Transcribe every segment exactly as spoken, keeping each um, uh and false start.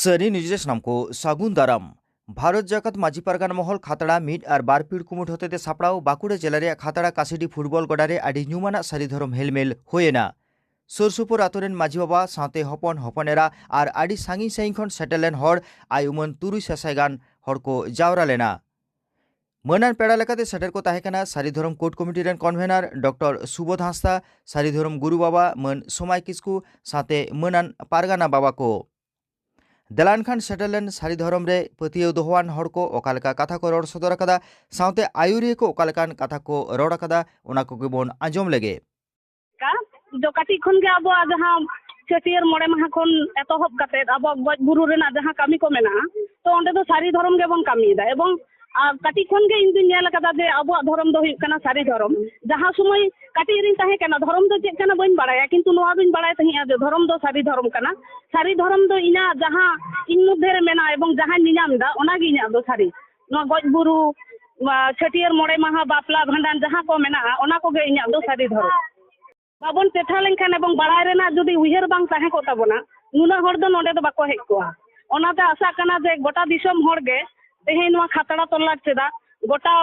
ᱥᱟᱹᱨᱤ ᱱᱤᱭᱩᱡᱽ ᱨᱮ ᱥᱟᱱᱟᱢ ᱠᱚ ᱥᱟᱹᱜᱩᱱ ᱫᱟᱨᱟᱢ᱾ ᱵᱷᱟᱨᱚᱛ ᱡᱟᱠᱟᱛ ᱢᱟᱹᱡᱷᱤ ᱯᱟᱨᱜᱟᱱᱟ ᱢᱚᱦᱚᱞ ᱠᱷᱟᱛᱲᱟ ᱢᱤᱫ ᱟᱨ ᱵᱟᱨ ᱯᱤᱲ ᱠᱩᱢᱩᱴ ᱦᱚᱛᱮᱛᱮ ᱥᱟᱯᱲᱟᱣ ᱵᱟᱸᱠᱩᱲᱟ ᱡᱮᱞᱟ ᱨᱮᱭᱟᱜ ᱠᱷᱟᱛᱲᱟ ᱠᱟᱥᱤᱰᱤ ᱯᱷᱩᱴᱵᱚᱞ ᱜᱚᱰᱟ ᱨᱮ ᱟᱹᱰᱤ ᱧᱩᱢᱟᱱᱟᱜ ᱥᱟᱹᱨᱤ ᱫᱷᱚᱨᱚᱢ ᱦᱮᱞᱢᱮᱞ ᱦᱩᱭᱮᱱᱟ᱾ ᱥᱩᱨ ᱥᱩᱯᱩᱨ ᱟᱛᱳ ᱨᱮᱱ ᱢᱟᱹᱡᱷᱤ ᱵᱟᱵᱟ ᱥᱟᱶᱛᱮ ᱦᱚᱯᱚᱱ ᱦᱚᱯᱚᱱ ᱮᱨᱟ ᱟᱨ ᱟᱹᱰᱤ ᱥᱟᱺᱜᱤᱧ ᱥᱟᱺᱜᱤᱧ ᱠᱷᱚᱱ ᱥᱮᱴᱮᱨ ᱞᱮᱱ ᱦᱚᱲ ᱟᱭ ᱩᱢᱟᱹᱱ ᱛᱩᱨᱩᱭ ᱥᱟᱥᱟᱭ ᱜᱟᱱ ᱦᱚᱲ ᱠᱚ ᱡᱟᱣᱨᱟ ᱞᱮᱱᱟ᱾ ᱢᱟᱹᱱᱟᱱ ᱯᱮᱲᱟ ᱞᱮᱠᱟᱛᱮ ᱥᱮᱴᱮᱨ ᱠᱚ ᱛᱟᱦᱮᱸ ᱠᱟᱱᱟ ᱥᱟᱹᱨᱤ ᱫᱷᱚᱨᱚᱢ ᱠᱳᱰ ᱠᱚᱢᱤᱴᱤ ᱨᱮᱱ ᱠᱚᱱᱵᱷᱮᱱᱟᱨ ᱰᱚᱠᱴᱚᱨ ᱥᱩᱵᱳᱫᱷ ᱦᱟᱸᱥᱫᱟ, ᱥᱟᱹᱨᱤ ᱫᱷᱚᱨᱚᱢ ᱜᱩᱨᱩ ᱵᱟᱵᱟ ᱢᱟᱹᱱ ᱥᱚᱢᱟᱭ ᱠᱤᱥᱠᱩ ᱥᱟᱶᱛᱮ ᱢᱟᱹᱱᱟᱱ ᱯᱟᱨᱜᱟᱱᱟ ᱵᱟᱵᱟ ᱠᱚ᱾ ᱫᱮᱞᱟᱱ ᱠᱷᱟᱱ ᱥᱮᱴᱮᱨ ᱞᱮᱱ ᱥᱟᱹᱨᱤ ᱫᱷᱚᱨᱚᱢ ᱨᱮ ᱯᱟᱹᱛᱭᱟᱹᱣ ᱫᱚᱦᱚᱣᱟᱱ ᱦᱚᱲ ᱠᱚ ᱚᱠᱟ ᱞᱮᱠᱟ ᱠᱟᱛᱷᱟ ᱠᱚ ᱨᱚᱲ ᱥᱚᱫᱚᱨ ᱟᱠᱟᱫᱟ, ᱥᱟᱶᱛᱮ ᱟᱹᱭᱩᱨᱤᱭᱟᱹ ᱠᱚ ᱚᱠᱟ ᱞᱮᱠᱟᱱ ᱠᱟᱛᱷᱟ ᱠᱚ ᱨᱚᱲ ᱟᱠᱟᱫᱟ, ᱚᱱᱟ ᱠᱚᱜᱮ ᱵᱚᱱ ᱟᱸᱡᱚᱢ ᱞᱮᱜᱮ᱾ ᱫᱚ ᱠᱟᱹᱴᱤᱡ ᱠᱷᱚᱱ ᱜᱮ ᱟᱵᱚᱣᱟᱜ ᱡᱟᱦᱟᱸ ᱪᱷᱟᱹᱴᱭᱟᱹᱨ ᱢᱚᱬᱮ ᱢᱟᱦᱟ ᱠᱷᱚᱱ ᱮᱛᱚᱦᱚᱵ ᱠᱟᱛᱮ ᱟᱵᱚᱣᱟᱜ ᱜᱚᱡ ᱵᱩᱨᱩ ᱨᱮᱱᱟᱜ ᱡᱟᱦᱟᱸ ᱠᱟᱹᱢᱤ ᱠᱚ ᱢᱮᱱᱟᱜᱼᱟ, ᱛᱚ ᱚᱸᱰᱮ ᱫᱚ ᱥᱟᱹᱨᱤ ᱫᱷᱚᱨᱚᱢ ᱜᱮᱵᱚᱱ ᱠᱟᱹᱢᱤᱭᱮᱫᱟ᱾ ᱮᱵᱚᱝ ᱟᱨ ᱠᱟᱹᱴᱤᱡ ᱠᱷᱚᱱ ᱜᱮ ᱤᱧ ᱫᱩᱧ ᱧᱮᱞ ᱟᱠᱟᱫᱟ ᱡᱮ ᱟᱵᱚᱣᱟᱜ ᱫᱷᱚᱨᱚᱢ ᱫᱚ ᱦᱩᱭᱩᱜ ᱠᱟᱱᱟ ᱥᱟᱹᱨᱤ ᱫᱷᱚᱨᱚᱢ᱾ ᱡᱟᱦᱟᱸ ᱥᱚᱢᱚᱭ ᱠᱟᱹᱴᱤᱡ ᱨᱤᱧ ᱛᱟᱦᱮᱸ ᱠᱟᱱᱟ, ᱫᱷᱚᱨᱚᱢ ᱫᱚ ᱪᱮᱫ ᱠᱟᱱᱟ ᱵᱟᱹᱧ ᱵᱟᱲᱟᱭᱟ, ᱠᱤᱱᱛᱩ ᱱᱚᱣᱟ ᱫᱩᱧ ᱵᱟᱲᱟᱭ ᱛᱟᱦᱮᱸᱜᱼᱟ ᱡᱮ ᱫᱷᱚᱨᱚᱢ ᱫᱚ ᱥᱟᱹᱨᱤ ᱫᱷᱚᱨᱚᱢ ᱠᱟᱱᱟ᱾ ᱥᱟᱹᱨᱤ ᱫᱷᱚᱨᱚᱢ ᱫᱚ ᱤᱧᱟᱹᱜ ᱡᱟᱦᱟᱸ ᱤᱧ ᱢᱚᱫᱽᱫᱷᱮ ᱨᱮ ᱢᱮᱱᱟᱜᱼᱟ ᱮᱵᱚᱝ ᱡᱟᱦᱟᱸᱧ ᱧᱮᱧᱟᱢ ᱮᱫᱟ, ᱚᱱᱟᱜᱮ ᱤᱧᱟᱹᱜ ᱫᱚ ᱥᱟᱹᱨᱤ᱾ ᱱᱚᱣᱟ ᱜᱚᱡ ᱵᱩᱨᱩ, ᱱᱚᱣᱟ ᱪᱷᱟᱹᱴᱭᱟᱹᱨ ᱢᱚᱬᱮ ᱢᱟᱦᱟ, ᱵᱟᱯᱞᱟ, ᱵᱷᱟᱸᱰᱟᱱ ᱡᱟᱦᱟᱸ ᱠᱚ ᱢᱮᱱᱟᱜᱼᱟ, ᱚᱱᱟ ᱠᱚᱜᱮ ᱤᱧᱟᱹᱜ ᱫᱚ ᱥᱟᱹᱨᱤ ᱫᱷᱚᱨᱚᱢ᱾ ᱵᱟᱵᱚᱱ ᱪᱮᱴᱷᱟ ᱞᱮᱱᱠᱷᱟᱱ ᱮᱵᱚᱝ ᱵᱟᱲᱟᱭ ᱨᱮᱱᱟᱜ ᱡᱩᱫᱤ ᱩᱭᱦᱟᱹᱨ ᱵᱟᱝ ᱛᱟᱦᱮᱸ ᱠᱚᱜ ᱛᱟᱵᱚᱱᱟ, ᱱᱩᱱᱟᱹᱜ ᱦᱚᱲ ᱫᱚ ᱱᱚᱰᱮ ᱫᱚ ᱵᱟᱠᱚ ᱦᱮᱡ ᱠᱚᱜᱼᱟ᱾ ᱚᱱᱟᱛᱮ ᱟᱥᱟᱜ ᱠᱟᱱᱟ ᱡᱮ ᱜᱚᱴᱟ ᱫᱤᱥᱚᱢ ᱦᱚᱲ ᱜᱮ ᱛᱮᱦᱮᱧ ᱱᱚᱣᱟ ᱠᱷᱟᱛᱲᱟ ᱛᱚᱞᱞᱟᱴ ᱪᱮᱫᱟᱜ ᱜᱚᱴᱟ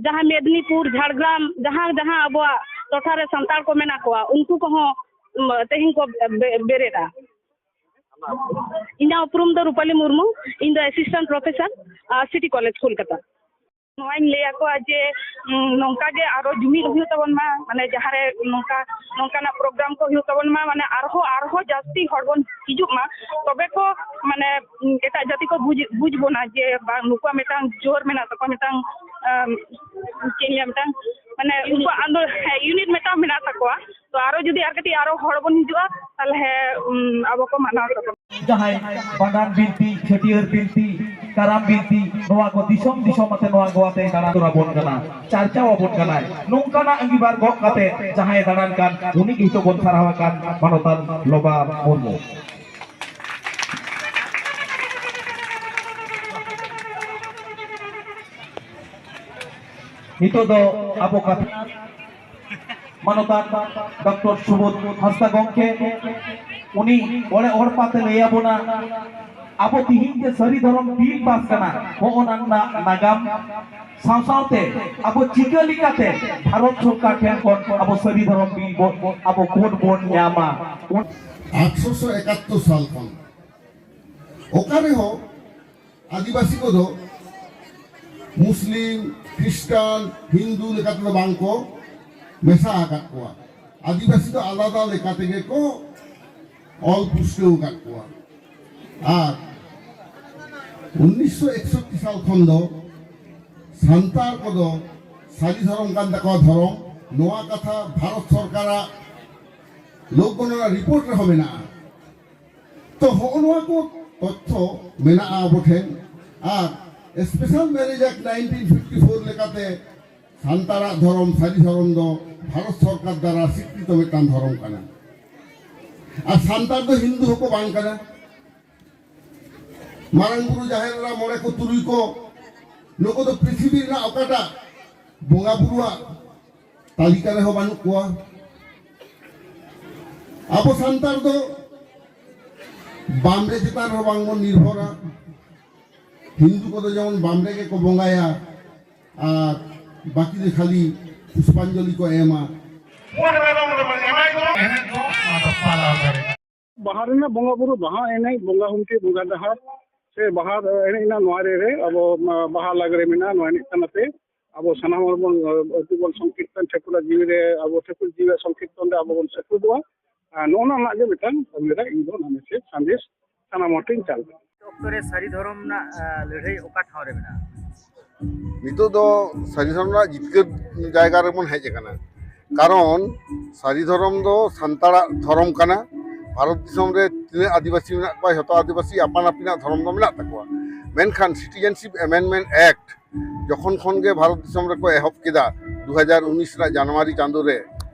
ᱡᱟᱦᱟᱸ ᱢᱮᱫᱽᱱᱤᱯᱩᱨ, ᱡᱷᱟᱲᱜᱨᱟᱢ, ᱡᱟᱦᱟᱸ ᱡᱟᱦᱟᱸ ᱟᱵᱚᱣᱟᱜ ᱴᱚᱴᱷᱟ ᱨᱮ ᱥᱟᱱᱛᱟᱲ ᱠᱚ ᱢᱮᱱᱟᱜ ᱠᱚᱣᱟ, ᱩᱱᱠᱩ ᱠᱚᱦᱚᱸ, ᱩᱢ, ᱛᱮᱦᱮᱧ ᱠᱚ ᱵᱮ-, ᱵᱮᱨᱮᱫᱼᱟ᱾ ᱤᱧᱟᱹᱜ ᱩᱯᱨᱩᱢ ᱫᱚ ᱨᱩᱯᱟᱞᱤ ᱢᱩᱨᱢᱩ, ᱤᱧ ᱫᱚ assistant professor, ᱟᱨ, City College ᱠᱳᱞᱠᱟᱛᱟ᱾ ᱱᱚᱣᱟᱧ ᱞᱟᱹᱭ ᱟᱠᱚᱣᱟ ᱡᱮ, ᱩᱢ, ᱱᱚᱝᱠᱟ ᱜᱮ ᱟᱨᱚ ᱡᱩᱢᱤᱫ ᱦᱩᱭᱩᱜ ᱛᱟᱵᱚᱱ ᱢᱟ, ᱢᱟᱱᱮ ᱡᱟᱦᱟᱸ ᱨᱮ ᱱᱚᱝᱠᱟ, ᱱᱚᱝᱠᱟᱱᱟᱜ program ᱠᱚ ᱦᱩᱭᱩᱜ ᱛᱟᱵᱚᱱ ᱢᱟ, ᱢᱟᱱᱮ ᱟᱨᱦᱚᱸ, ᱟᱨᱦᱚᱸ ᱡᱟᱹᱥᱛᱤ ᱦᱚᱲ ᱵᱚᱱ ᱦᱤᱡᱩᱜ ᱢᱟ, ᱛᱚᱵᱮ ᱠᱚ, ᱢᱟᱱᱮ, ᱩᱢ, ᱮᱴᱟᱜ ᱡᱟᱹᱛᱤ ᱠᱚ ᱵᱩᱡᱽ, ᱵᱩᱡᱽ ᱵᱚᱱᱟ ᱡᱮ ᱵᱟᱝ, ᱱᱩᱠᱩᱣᱟᱜ ᱢᱤᱫᱴᱟᱝ ᱡᱳᱨ ᱢᱮᱱᱟᱜ ᱛᱟᱠᱚᱣᱟ, ᱢᱤᱫᱴᱟᱝ, ᱟᱢ, ᱪᱮᱫ ᱤᱧ ᱞᱟᱹᱭᱟ, ᱢᱤᱫᱴᱟᱝ, ᱢᱟᱱᱮ ᱩᱱᱠᱩᱣᱟᱜ ᱟᱱᱫᱳ-, ᱦᱮᱸ, unit ᱢᱤᱫᱴᱟᱝ ᱢᱮᱱᱟᱜ ᱛᱟᱠᱚᱣᱟ᱾ ᱛᱚ ᱟᱨᱚ ᱡᱩᱫᱤ ᱟᱨ ᱠᱟᱹᱴᱤᱡ ᱟᱨᱚ ᱦᱚᱲ ᱵᱚᱱ ᱦᱤᱡᱩᱜᱼᱟ, ᱛᱟᱦᱞᱮ, ᱩᱢ, ᱟᱵᱚ ᱠᱚ ᱢᱟᱱᱟᱣ ᱛᱟᱵᱚᱱᱟ᱾ ᱡᱟᱦᱟᱸᱭ ᱵᱷᱟᱸᱰᱟᱱ ᱵᱤᱱᱛᱤ, ᱪᱷᱟᱹᱴᱭᱟᱹᱨ ᱵᱤᱱᱛᱤ, ᱠᱟᱨᱟᱢ ᱵᱤᱱᱛᱤ, ᱱᱚᱣᱟ ᱠᱚ ᱫᱤᱥᱚᱢ ᱫᱤᱥᱚᱢ ᱟᱛᱮ ᱱᱚᱣᱟ ᱜᱳᱣᱟ ᱛᱮ ᱫᱟᱬᱟᱱ ᱟᱵᱚᱱ ᱠᱟᱱᱟ, ᱪᱟᱨᱪᱟᱣ ᱟᱵᱚᱱ ᱠᱟᱱᱟᱭ᱾ ᱱᱚᱝᱠᱟᱱᱟᱜ ᱟᱸᱜᱤᱵᱷᱟᱨ ᱜᱚᱜ ᱠᱟᱛᱮ ᱡᱟᱦᱟᱸᱭ ᱫᱟᱬᱟᱱ ᱠᱟᱱ, ᱩᱱᱤ ᱜᱮ ᱱᱤᱛᱚᱜ ᱵᱚᱱ ᱥᱟᱨᱦᱟᱣ ᱟᱠᱟᱱ ᱢᱟᱱᱚᱛᱟᱱ ᱞᱚᱵᱟ ᱢᱩᱨᱢᱩ᱾ ᱱᱤᱛᱚᱜ ᱫᱚ ᱟᱵᱚ ᱠᱟᱛᱷᱟ ᱢᱟᱱᱚᱛᱟᱱ ᱰᱚᱠᱴᱚᱨ ᱥᱩᱵᱳᱫᱷ ᱦᱟᱸᱥᱫᱟ ᱜᱚᱢᱠᱮ, ᱩᱱᱤ ᱚᱲᱮ ᱦᱚᱲ ᱯᱟᱛᱮ ᱞᱟᱹᱭ ᱟᱵᱚᱱᱟ᱾ ᱟᱵᱚ ᱛᱤᱦᱤᱧ ᱡᱮ ᱥᱟᱹᱨᱤ ᱫᱷᱚᱨᱚᱢ ᱵᱤᱞ ᱯᱟᱥ ᱠᱟᱱᱟ, ᱦᱚᱸᱜᱼᱚ ᱱᱟ ᱨᱮᱱᱟᱜ ᱱᱟᱜᱟᱢ ᱥᱟᱶ ᱥᱟᱶᱛᱮ ᱟᱵᱚ ᱪᱤᱠᱟᱹ ᱞᱮᱠᱟᱛᱮ ᱵᱷᱟᱨᱚᱛ ᱥᱚᱨᱠᱟᱨ ᱴᱷᱮᱱ ᱠᱷᱚᱱ ᱟᱵᱚ ᱥᱟᱹᱨᱤ ᱫᱷᱚᱨᱚᱢ ᱵᱤᱞ ᱵᱚ ᱟᱵᱚ ᱠᱳᱰ ᱵᱚᱱ ᱧᱟᱢᱟ᱾ ᱟᱴᱷᱨᱚᱥᱚ ᱮᱠᱟᱛᱛᱳᱨ ᱥᱟᱞ ᱠᱷᱚᱱ ᱚᱠᱟ ᱨᱮᱦᱚᱸ ᱟᱹᱫᱤᱵᱟᱹᱥᱤ ᱠᱚᱫᱚ ᱢᱩᱥᱞᱤᱢ, ᱠᱷᱨᱤᱥᱴᱟᱱ, ᱦᱤᱱᱫᱩ ᱞᱮᱠᱟ ᱛᱮᱫᱚ ᱵᱟᱝ ᱠᱚ ᱢᱮᱥᱟ ᱟᱠᱟᱫ ᱠᱚᱣᱟ᱾ ᱟᱹᱫᱤᱵᱟᱹᱥᱤ ᱫᱚ ᱟᱞᱟᱫᱟ ᱞᱮᱠᱟ ᱛᱮᱜᱮ ᱠᱚ ᱚᱞ ᱯᱩᱥᱴᱟᱹᱣ ᱟᱠᱟᱫ ᱠᱚᱣᱟ᱾ ᱟᱨ ᱩᱱᱤᱥᱥᱚ ᱮᱠᱥᱚᱴᱴᱤ ᱥᱟᱞ ᱠᱷᱚᱱ ᱫᱚ ᱥᱟᱱᱛᱟᱲ ᱠᱚᱫᱚ ᱥᱟᱹᱨᱤ ᱫᱷᱚᱨᱚᱢ ᱠᱟᱱ ᱛᱟᱠᱚᱣᱟ ᱫᱷᱚᱨᱚᱢ, ᱱᱚᱣᱟ ᱠᱟᱛᱷᱟ ᱵᱷᱟᱨᱚᱛ ᱥᱚᱨᱠᱟᱨᱟᱜ ᱞᱳᱠ ᱜᱚᱱᱚᱱᱟ ᱨᱤᱯᱳᱨᱴ ᱨᱮᱦᱚᱸ ᱢᱮᱱᱟᱜᱼᱟ᱾ ᱛᱚ, ᱦᱚᱸᱜᱼᱚ ᱱᱚᱣᱟ ᱠᱚ ᱛᱚᱛᱛᱷᱚ ᱢᱮᱱᱟᱜᱼᱟ ᱟᱵᱚ ᱴᱷᱮᱱ᱾ ᱟᱨ special marriage act nineteen fifty four ᱞᱮᱠᱟᱛᱮ ᱥᱟᱱᱛᱟᱲᱟᱜ ᱫᱷᱚᱨᱚᱢ, ᱥᱟᱹᱨᱤ ᱫᱷᱚᱨᱚᱢ ᱫᱚ ᱵᱷᱟᱨᱚᱛ ᱥᱚᱨᱠᱟᱨ ᱫᱟᱨᱟ ᱥᱤᱠᱨᱤᱛᱚ ᱢᱤᱫᱴᱟᱝ ᱫᱷᱚᱨᱚᱢ ᱠᱟᱱᱟ᱾ ᱟᱨ ᱥᱟᱱᱛᱟᱲ ᱫᱚ ᱦᱤᱱᱫᱩ ᱦᱚᱸᱠᱚ ᱵᱟᱝ ᱠᱟᱱᱟ᱾ ᱢᱟᱨᱟᱝ ᱵᱩᱨᱩ, ᱡᱟᱦᱮᱨ ᱮᱨᱟ, ᱢᱚᱬᱮ ᱠᱚ, ᱛᱩᱨᱩᱭ ᱠᱚ, ᱱᱩᱠᱩ ᱫᱚ ᱯᱨᱤᱛᱷᱤᱵᱤ ᱨᱮᱱᱟᱜ ᱚᱠᱟᱴᱟᱜ ᱵᱚᱸᱜᱟ ᱵᱩᱨᱩᱣᱟᱜ ᱛᱟᱹᱞᱤᱠᱟ ᱨᱮᱦᱚᱸ ᱵᱟᱹᱱᱩᱜ ᱠᱚᱣᱟ᱾ ᱟᱵᱚ ᱥᱟᱱᱛᱟᱲ ᱫᱚ ᱵᱟᱢᱲᱮ ᱪᱮᱛᱟᱱ ᱨᱮᱦᱚᱸ ᱵᱟᱝᱵᱚᱱ ᱱᱤᱨᱵᱷᱚᱨᱟ᱾ ᱦᱤᱱᱫᱩ ᱠᱚᱫᱚ ᱡᱮᱢᱚᱱ ᱵᱟᱢᱲᱮ ᱜᱮᱠᱚ ᱵᱚᱸᱜᱟᱭᱟ ᱟᱨ ᱵᱟᱹᱠᱤ ᱫᱚ ᱠᱷᱟᱹᱞᱤ ᱯᱩᱥᱯᱟᱧᱡᱚᱞᱤ ᱠᱚ ᱮᱢᱟ᱾ ᱵᱟᱦᱟ ᱨᱮᱱᱟᱜ ᱵᱚᱸᱜᱟ ᱵᱩᱨᱩ, ᱵᱟᱦᱟ ᱮᱱᱮᱡ, ᱵᱚᱸᱜᱟ ᱦᱩᱢᱴᱤ, ᱵᱚᱸᱜᱟ ᱰᱟᱦᱟᱨ ᱥᱮ ᱵᱟᱦᱟ ᱮᱱᱮᱡ ᱨᱮᱱᱟᱜ ᱱᱚᱣᱟ ᱨᱮ, ᱨᱮ ᱟᱵᱚ, ᱢᱟ, ᱵᱟᱦᱟ ᱞᱟᱜᱽᱲᱮ ᱢᱮᱱᱟᱜᱼᱟ᱾ ᱱᱚᱣᱟ ᱮᱱᱮᱡ ᱛᱟᱞᱟᱛᱮ ᱟᱵᱚ ᱥᱟᱱᱟᱢ ᱦᱚᱲ ᱵᱚᱱ, ᱟᱹᱛᱩ ᱵᱚᱱ ᱥᱚᱝᱠᱤᱨᱛᱚᱱ, ᱴᱷᱟᱹᱠᱩᱨᱟᱜ ᱡᱤᱣᱤ ᱨᱮ, ᱟᱵᱚ ᱴᱷᱟᱹᱠᱩᱨ ᱡᱤᱣᱤ ᱥᱚᱝᱠᱤᱨᱛᱚᱱ ᱨᱮ ᱟᱵᱚ ᱵᱚᱱ ᱥᱮᱴᱮᱨᱚᱜᱼᱟ᱾ ᱟᱨ ᱱᱚᱜᱼᱚ ᱱᱚᱣᱟ ᱨᱮᱱᱟᱜ ᱜᱮ ᱢᱤᱫᱴᱟᱝ ᱠᱟᱹᱢᱤ ᱨᱮ ᱤᱧ ᱫᱚ ᱚᱱᱟ ᱢᱮᱥᱮᱡᱽ ᱥᱟᱸᱫᱮᱥ ᱥᱟᱱᱟᱢ ᱦᱚᱲ ᱴᱷᱮᱱ ᱪᱟᱞ ᱠᱟᱱᱟ᱾ ᱚᱠᱛᱚ ᱨᱮ ᱥᱟᱹᱨᱤ ᱫᱷᱚᱨᱚᱢ ᱨᱮᱱᱟᱜ, ᱟ, ᱞᱟᱹᱲᱦᱟᱹᱭ ᱚᱠᱟ ᱴᱷᱟᱶ ᱨᱮ ᱢᱮᱱᱟᱜᱼᱟ? ᱱᱤᱛᱚᱜ ᱫᱚ ᱥᱟᱹᱨᱤ ᱫᱷᱚᱨᱚᱢ ᱨᱮᱱᱟᱜ ᱡᱤᱛᱠᱟᱹᱨ ᱡᱟᱭᱜᱟ ᱨᱮᱵᱚᱱ ᱦᱮᱡ ᱟᱠᱟᱱᱟ᱾ ᱠᱟᱨᱚᱱ ᱥᱟᱹᱨᱤ ᱫᱷᱚᱨᱚᱢ ᱫᱚ ᱥᱟᱱᱛᱟᱲᱟᱜ ᱫᱷᱚᱨᱚᱢ ᱠᱟᱱᱟ᱾ ᱵᱷᱟᱨᱚᱛ ᱫᱤᱥᱚᱢ ᱨᱮ ᱛᱤᱱᱟᱹᱜ ᱟᱹᱫᱤᱵᱟᱹᱥᱤ ᱢᱮᱱᱟᱜ ᱠᱚᱣᱟ, ᱡᱷᱚᱛᱚ ᱟᱹᱫᱤᱵᱟᱹᱥᱤ ᱟᱯᱟᱱ ᱟᱹᱯᱤᱱᱟᱜ ᱫᱷᱚᱨᱚᱢ ᱫᱚ ᱢᱮᱱᱟᱜ ᱛᱟᱠᱚᱣᱟ᱾ ᱢᱮᱱᱠᱷᱟᱱ ᱥᱤᱴᱤᱡᱮᱱᱥᱤᱯ ᱮᱢᱮᱱᱰᱢᱮᱱᱴ ᱮᱠᱴ ᱡᱚᱠᱷᱚᱱ ᱠᱷᱚᱱ ᱜᱮ ᱵᱷᱟᱨᱚᱛ ᱫᱤᱥᱚᱢ ᱨᱮᱠᱚ ᱮᱦᱚᱵ ᱠᱮᱫᱟ, ᱫᱩ ᱦᱟᱡᱟᱨ ᱩᱱᱤᱥ ᱨᱮᱱᱟᱜ ᱡᱟᱱᱩᱣᱟᱨᱤ ᱪᱟᱸᱫᱳ ᱨᱮ,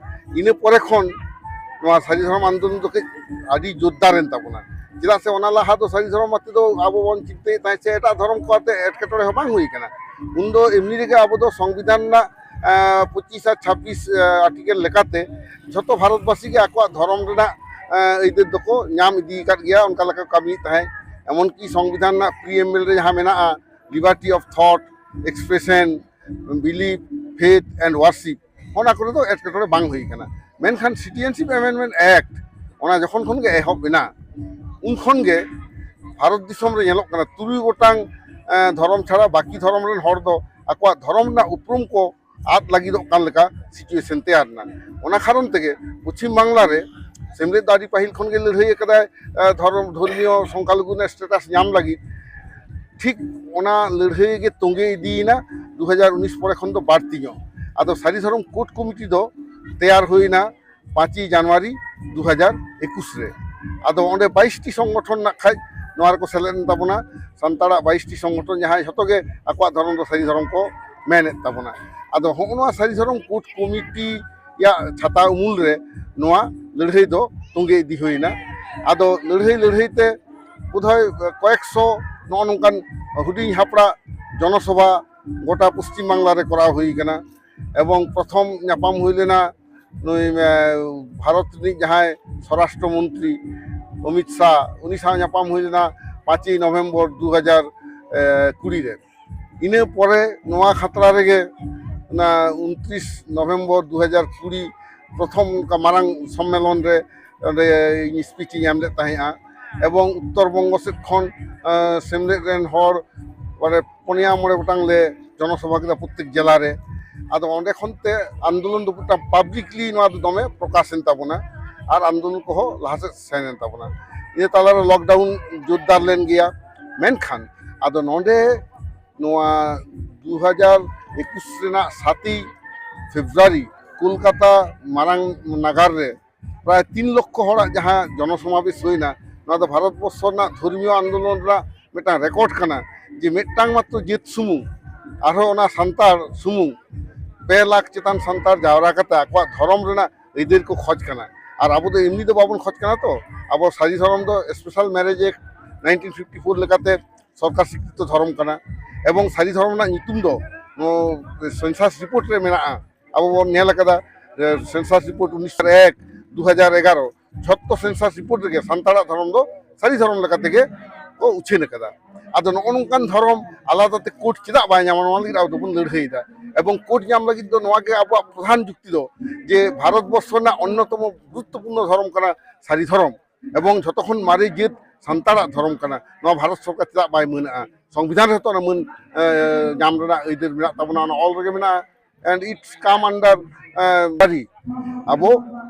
ᱤᱱᱟᱹ ᱯᱚᱨᱮ ᱠᱷᱚᱱ ᱱᱚᱣᱟ ᱥᱟᱹᱨᱤ ᱫᱷᱚᱨᱚᱢ ᱟᱱᱫᱳᱞᱚᱱ ᱫᱚ ᱠᱟᱹᱡ ᱟᱹᱰᱤ ᱡᱳᱨᱫᱟᱨ ᱮᱱ ᱛᱟᱵᱚᱱᱟ᱾ ᱪᱮᱫᱟᱜ ᱥᱮ ᱚᱱᱟ ᱞᱟᱦᱟ ᱫᱚ ᱥᱟᱹᱨᱤ ᱫᱷᱚᱨᱚᱢ ᱟᱛᱮ ᱫᱚ ᱟᱵᱚ ᱵᱚᱱ ᱪᱤᱱᱛᱟᱹᱭᱮᱫ ᱛᱟᱦᱮᱸᱫ ᱥᱮ ᱮᱴᱟᱜ ᱫᱷᱚᱨᱚᱢ ᱠᱚ ᱟᱛᱮ ᱮᱴᱠᱮᱴᱚᱬᱮ ᱦᱚᱸ ᱵᱟᱝ ᱦᱩᱭ ᱠᱟᱱᱟ᱾ ᱩᱱᱫᱚ ᱮᱢᱱᱤ ᱨᱮᱜᱮ ᱟᱵᱚ ᱫᱚ ᱥᱚᱝᱵᱤᱫᱷᱟᱱ ᱨᱮᱱᱟᱜ, ᱮᱸ, ᱯᱚᱸᱪᱤᱥ ᱟᱨ ᱪᱷᱟᱵᱵᱤᱥ, ᱮᱸ, ᱟᱨᱴᱤᱠᱮᱞ ᱞᱮᱠᱟᱛᱮ ᱡᱷᱚᱛᱚ ᱵᱷᱟᱨᱚᱛᱵᱟᱥᱤ ᱜᱮ ᱟᱠᱚᱣᱟᱜ ᱫᱷᱚᱨᱚᱢ ᱨᱮᱱᱟᱜ, ᱮᱸ, ᱟᱹᱭᱫᱟᱹᱨ ᱫᱚᱠᱚ ᱧᱟᱢ ᱤᱫᱤ ᱟᱠᱟᱫ ᱜᱮᱭᱟ, ᱚᱱᱠᱟ ᱞᱮᱠᱟ ᱠᱚ ᱠᱟᱹᱢᱤᱭᱮᱫ ᱛᱟᱦᱮᱸᱫ᱾ ᱮᱢᱚᱱᱠᱤ ᱥᱚᱝᱵᱤᱫᱷᱟᱱ ᱨᱮᱱᱟᱜ ᱯᱨᱤᱭᱮᱢᱵᱮᱞ ᱨᱮ ᱡᱟᱦᱟᱸ ᱢᱮᱱᱟᱜᱼᱟ, liberty of thought, expression, belief, faith and worship, ᱚᱱᱟ ᱠᱚᱨᱮ ᱫᱚ ᱮᱴᱠᱮᱴᱚᱬᱮ ᱵᱟᱝ ᱦᱩᱭ ᱠᱟᱱᱟ᱾ ᱢᱮᱱᱠᱷᱟᱱ Citizenship Amendment Act ᱚᱱᱟ ᱡᱚᱠᱷᱚᱱ ᱠᱷᱚᱱ ᱜᱮ ᱮᱦᱚᱵ ᱮᱱᱟ, ᱩᱱ ᱠᱷᱚᱱ ᱜᱮ ᱵᱷᱟᱨᱚᱛ ᱫᱤᱥᱚᱢ ᱨᱮ ᱧᱮᱞᱚᱜ ᱠᱟᱱᱟ, ᱛᱩᱨᱩᱭ ᱜᱚᱴᱟᱝ ᱮᱸ, ᱫᱷᱚᱨᱚᱢ ᱪᱷᱟᱲᱟ ᱵᱟᱹᱠᱤ ᱫᱷᱚᱨᱚᱢ ᱨᱮᱱ ᱦᱚᱲ ᱫᱚ ᱟᱠᱚᱣᱟᱜ ᱫᱷᱚᱨᱚᱢ ᱨᱮᱱᱟᱜ ᱩᱯᱨᱩᱢ ᱠᱚ ᱟᱫ ᱞᱟᱹᱜᱤᱫᱚᱜ ᱠᱟᱱ ᱞᱮᱠᱟ situation ᱛᱮᱭᱟᱨ ᱮᱱᱟ᱾ ᱚᱱᱟ ᱠᱟᱨᱚᱱ ᱛᱮᱜᱮ ᱯᱚᱪᱷᱤᱢ ᱵᱟᱝᱞᱟ ᱨᱮ ᱥᱮᱢᱞᱮᱫ ᱫᱚ ᱟᱹᱰᱤ ᱯᱟᱹᱦᱤᱞ ᱠᱷᱚᱱ ᱜᱮ ᱞᱟᱹᱲᱦᱟᱹᱭ ᱟᱠᱟᱫᱟᱭ, ᱮᱸ, ᱫᱷᱚᱨᱚᱢ, ᱫᱷᱚᱨᱢᱤᱭᱚ ᱥᱚᱝᱠᱷᱟᱞᱚᱜᱷᱩ ᱨᱮᱱᱟᱜ status ᱧᱟᱢ ᱞᱟᱹᱜᱤᱫ᱾ ᱴᱷᱤᱠ ᱚᱱᱟ ᱞᱟᱹᱲᱦᱟᱹᱭ ᱜᱮ ᱛᱚᱸᱜᱮ ᱤᱫᱤᱭᱮᱱᱟ ᱫᱩ ᱦᱟᱡᱟᱨ ᱩᱱᱤᱥ ᱯᱚᱨᱮ ᱠᱷᱚᱱ ᱫᱚ ᱵᱟᱹᱲᱛᱤ ᱧᱚᱜ᱾ ᱟᱫᱚ ᱥᱟᱹᱨᱤ ᱫᱷᱚᱨᱚᱢ ᱠᱳᱰ ᱠᱚᱢᱤᱴᱤ ᱫᱚ ᱛᱮᱭᱟᱨ ᱦᱩᱭᱱᱟ ᱯᱟᱸᱪᱮᱭ ᱡᱟᱱᱩᱣᱟᱨᱤ ᱫᱩ ᱦᱟᱡᱟᱨ ᱮᱠᱩᱥ ᱨᱮ᱾ ᱟᱫᱚ ᱚᱸᱰᱮ ᱵᱟᱭᱤᱥ ᱴᱤ ᱥᱚᱝᱜᱚᱴᱷᱚᱱ ᱱᱟᱜ ᱠᱷᱟᱡ ᱱᱚᱣᱟ ᱨᱮᱠᱚ ᱥᱮᱞᱮᱫ ᱮᱱ ᱛᱟᱵᱚᱱᱟ, ᱥᱟᱱᱛᱟᱲᱟᱜ ᱵᱟᱭᱤᱥ ᱴᱤ ᱥᱚᱝᱜᱚᱴᱷᱚᱱ, ᱡᱟᱦᱟᱸᱭ ᱡᱷᱚᱛᱚ ᱜᱮ ᱟᱠᱚᱣᱟᱜ ᱫᱷᱚᱨᱚᱢ ᱫᱚ ᱥᱟᱹᱨᱤ ᱫᱷᱚᱨᱚᱢ ᱠᱚ ᱢᱮᱱᱮᱫ ᱛᱟᱵᱚᱱᱟ᱾ ᱟᱫᱚ ᱦᱚᱸᱜᱼᱚ ᱱᱚᱣᱟ ᱥᱟᱹᱨᱤ ᱫᱷᱚᱨᱚᱢ ᱠᱳᱰ ᱠᱚᱢᱤᱴᱤᱭᱟᱜ ᱪᱷᱟᱛᱟ ᱩᱢᱩᱞ ᱨᱮ ᱱᱚᱣᱟ ᱞᱟᱹᱲᱦᱟᱹᱭ ᱫᱚ ᱛᱚᱸᱜᱮ ᱤᱫᱤ ᱦᱩᱭᱱᱟ᱾ ᱟᱫᱚ ᱞᱟᱹᱲᱦᱟᱹᱭ ᱞᱟᱹᱲᱦᱟᱹᱭ ᱛᱮ ᱵᱳᱫᱷᱚᱭ ᱠᱚᱭᱮᱠ ᱥᱚ ᱱᱚᱜᱼᱚ ᱱᱚᱝᱠᱟᱱ ᱦᱩᱰᱤᱧ ᱦᱟᱯᱲᱟᱜ ᱡᱚᱱᱚᱥᱚᱵᱷᱟ ᱜᱚᱴᱟ ᱯᱚᱥᱪᱤᱢ ᱵᱟᱝᱞᱟ ᱨᱮ ᱠᱚᱨᱟᱣ ᱦᱩᱭ ᱠᱟᱱᱟ᱾ ᱮᱵᱚᱝ ᱯᱨᱚᱛᱷᱚᱢ ᱧᱟᱯᱟᱢ ᱦᱩᱭ ᱞᱮᱱᱟ ᱱᱩᱭ, ᱮ, ᱵᱷᱟᱨᱚᱛ ᱨᱤᱱᱤᱡ ᱡᱟᱦᱟᱸᱭ ᱥᱚᱨᱟᱥᱴᱨᱚ ᱢᱚᱱᱛᱨᱤ ᱚᱢᱤᱛ ᱥᱟᱦ, ᱩᱱᱤ ᱥᱟᱶ ᱧᱟᱯᱟᱢ ᱦᱩᱭ ᱞᱮᱱᱟ ᱯᱟᱸᱪᱮᱭ ᱱᱚᱵᱷᱮᱢᱵᱚᱨ ᱫᱩ ᱦᱟᱡᱟᱨ ᱠᱩᱲᱤ ᱨᱮ᱾ ᱤᱱᱟᱹ ᱯᱚᱨᱮ ᱱᱚᱣᱟ ᱠᱷᱟᱛᱲᱟ ᱨᱮᱜᱮ ᱚᱱᱟ ᱩᱱᱛᱨᱤᱥ ᱱᱚᱵᱷᱮᱢᱵᱚᱨ ᱫᱩ ᱦᱟᱡᱟᱨ ᱠᱩᱲᱤ ᱯᱨᱚᱛᱷᱚᱢ ᱚᱱᱠᱟ ᱢᱟᱨᱟᱝ ᱥᱚᱢᱢᱮᱞᱚᱱ ᱨᱮ ᱚᱸᱰᱮ ᱤᱧ speech ᱤᱧ ᱮᱢ ᱞᱮᱫ ᱛᱟᱦᱮᱸᱫᱼᱟ᱾ ᱮᱵᱚᱝ ᱩᱛᱛᱚᱨ ᱵᱚᱝᱜᱚ ᱥᱮᱫ ᱠᱷᱚᱱ, ᱮ, ᱥᱮᱢᱞᱮᱫ ᱨᱮᱱ ᱦᱚᱲ ᱢᱟᱱᱮ ᱯᱩᱱᱭᱟ ᱢᱚᱬᱮ ᱜᱚᱴᱟᱝ ᱞᱮ ᱡᱚᱱᱚᱥᱚᱵᱷᱟ ᱠᱮᱫᱟ ᱯᱨᱚᱛᱮᱠ ᱡᱮᱞᱟ ᱨᱮ᱾ ᱟᱫᱚ ᱚᱸᱰᱮ ᱠᱷᱚᱱ ᱛᱮ ᱟᱱᱫᱳᱞᱚᱱ ᱫᱚ ᱢᱤᱫᱴᱟᱝ publicly ᱱᱚᱣᱟ ᱫᱚ ᱫᱚᱢᱮ ᱯᱨᱚᱠᱟᱥ ᱮᱱ ᱛᱟᱵᱚᱱᱟ ᱟᱨ ᱟᱱᱫᱳᱞᱚᱱ ᱠᱚᱦᱚᱸ ᱞᱟᱦᱟ ᱥᱮᱫ ᱥᱮᱱ ᱮᱱ ᱛᱟᱵᱚᱱᱟ᱾ ᱤᱱᱟᱹ ᱛᱟᱞᱟᱨᱮ lockdown ᱡᱳᱨᱫᱟᱨ ᱞᱮᱱ ᱜᱮᱭᱟ᱾ ᱢᱮᱱᱠᱷᱟᱱ ᱟᱫᱚ ᱱᱚᱰᱮ ᱱᱚᱣᱟ ᱫᱩ ᱦᱟᱡᱟᱨ ᱮᱠᱩᱥ ᱨᱮᱱᱟᱜ ᱥᱟᱛᱮᱭ ᱯᱷᱮᱵᱽᱨᱩᱣᱟᱨᱤ ᱠᱳᱞᱠᱟᱛᱟ ᱢᱟᱨᱟᱝ ᱱᱟᱜᱟᱨ ᱨᱮ ᱯᱨᱟᱭ ᱛᱤᱱ ᱞᱚᱠᱠᱷᱚ ᱦᱚᱲᱟᱜ ᱡᱟᱦᱟᱸ ᱡᱚᱱᱚᱥᱚᱢᱟᱵᱮᱥ ᱦᱩᱭᱱᱟ, ᱱᱚᱣᱟ ᱫᱚ ᱵᱷᱟᱨᱚᱛ ᱵᱚᱨᱥᱚ ᱨᱮᱱᱟᱜ ᱫᱷᱚᱨᱢᱤᱭᱚ ᱟᱱᱫᱳᱞᱚᱱ ᱨᱮᱱᱟᱜ ᱢᱤᱫᱴᱟᱝ record ᱠᱟᱱᱟ, ᱡᱮ ᱢᱤᱫᱴᱟᱝ ᱢᱟᱛᱨᱚ ᱡᱟᱹᱛ ᱥᱩᱢᱩᱝ, ᱟᱨᱦᱚᱸ ᱚᱱᱟ ᱥᱟᱱᱛᱟᱲ ᱥᱩᱢᱩᱝ ᱯᱮ ᱞᱟᱠᱷ ᱪᱮᱛᱟᱱ ᱥᱟᱱᱛᱟᱲ ᱡᱟᱣᱨᱟ ᱠᱟᱛᱮ ᱟᱠᱚᱣᱟᱜ ᱫᱷᱚᱨᱚᱢ ᱨᱮᱱᱟᱜ ᱟᱹᱭᱫᱟᱹᱨ ᱠᱚ ᱠᱷᱚᱡᱽ ᱠᱟᱱᱟ᱾ ᱟᱨ ᱟᱵᱚ ᱫᱚ ᱮᱢᱱᱤ ᱫᱚ ᱵᱟᱵᱚᱱ ᱠᱷᱚᱡᱽ ᱠᱟᱱᱟ ᱛᱚ, ᱟᱵᱚ ᱥᱟᱹᱨᱤ ᱫᱷᱚᱨᱚᱢ ᱫᱚ Special Marriage Act nineteen fifty four ᱞᱮᱠᱟᱛᱮ ᱥᱚᱨᱠᱟᱨ ᱥᱤᱠᱨᱤᱛᱚ ᱫᱷᱚᱨᱚᱢ ᱠᱟᱱᱟ, ᱮᱵᱚᱝ ᱥᱟᱹᱨᱤ ᱫᱷᱚᱨᱚᱢ ᱨᱮᱱᱟᱜ ᱧᱩᱛᱩᱢ ᱫᱚ ᱱᱚᱣᱟ census report ᱨᱮ ᱢᱮᱱᱟᱜᱼᱟ᱾ ᱟᱵᱚ ᱵᱚᱱ ᱧᱮᱞ ᱟᱠᱟᱫᱟ ᱡᱮ census report ᱩᱱᱤᱥᱥᱚ ᱮᱠ, ᱫᱩ ᱦᱟᱡᱟᱨ ᱮᱜᱟᱨᱚ, ᱡᱷᱚᱛᱚ census report ᱨᱮᱜᱮ ᱥᱟᱱᱛᱟᱲᱟᱜ ᱫᱷᱚᱨᱚᱢ ᱫᱚ ᱥᱟᱹᱨᱤ ᱫᱷᱚᱨᱚᱢ ᱞᱮᱠᱟ ᱛᱮᱜᱮ ᱠᱚ ᱩᱪᱷᱟᱹᱱ ᱟᱠᱟᱫᱟ᱾ ᱟᱫᱚ ᱱᱚᱜᱼᱚ ᱱᱚᱝᱠᱟᱱ ᱫᱷᱚᱨᱚᱢ ᱟᱞᱟᱫᱟ ᱛᱮ ᱠᱳᱰ ᱪᱮᱫᱟᱜ ᱵᱟᱭ ᱧᱟᱢᱟ, ᱱᱚᱣᱟ ᱞᱟᱹᱜᱤᱫ ᱟᱵᱚ ᱫᱚᱵᱚᱱ ᱞᱟᱹᱲᱦᱟᱹᱭᱮᱫᱟ᱾ ᱮᱵᱚᱝ ᱠᱳᱰ ᱧᱟᱢ ᱞᱟᱹᱜᱤᱫ ᱫᱚ ᱱᱚᱣᱟ ᱜᱮ ᱟᱵᱚᱣᱟᱜ ᱯᱨᱚᱫᱷᱟᱱ ᱡᱩᱠᱛᱤ ᱫᱚ, ᱡᱮ ᱵᱷᱟᱨᱚᱛ ᱵᱚᱨᱥᱚ ᱨᱮᱱᱟᱜ ᱚᱱᱱᱚᱛᱚᱢ ᱜᱩᱨᱩᱛᱛᱚᱯᱩᱨᱱᱚ ᱫᱷᱚᱨᱚᱢ ᱠᱟᱱᱟ ᱥᱟᱹᱨᱤ ᱫᱷᱚᱨᱚᱢ, ᱮᱵᱚᱝ ᱡᱷᱚᱛᱚ ᱠᱷᱚᱱ ᱢᱟᱨᱮ ᱡᱟᱹᱛ ᱥᱟᱱᱛᱟᱲᱟᱜ ᱫᱷᱚᱨᱚᱢ ᱠᱟᱱᱟ᱾ ᱱᱚᱣᱟ ᱵᱷᱟᱨᱚᱛ ᱥᱚᱨᱠᱟᱨ ᱪᱮᱫᱟᱜ ᱵᱟᱭ ᱢᱟᱹᱱᱟᱜᱼᱟ? ᱥᱚᱝᱵᱤᱫᱷᱟᱱ ᱨᱮᱦᱚᱸ ᱛᱚ ᱚᱱᱟ ᱢᱟᱹᱱ, ᱮ, ᱧᱟᱢ ᱨᱮᱱᱟᱜ ᱟᱹᱭᱫᱟᱹᱨ ᱢᱮᱱᱟᱜ ᱛᱟᱵᱚᱱᱟ, ᱚᱱᱟ ᱚᱞ ᱨᱮᱜᱮ ᱢᱮᱱᱟᱜᱼᱟ᱾ And it's come under, ᱮ, ᱟᱵᱚ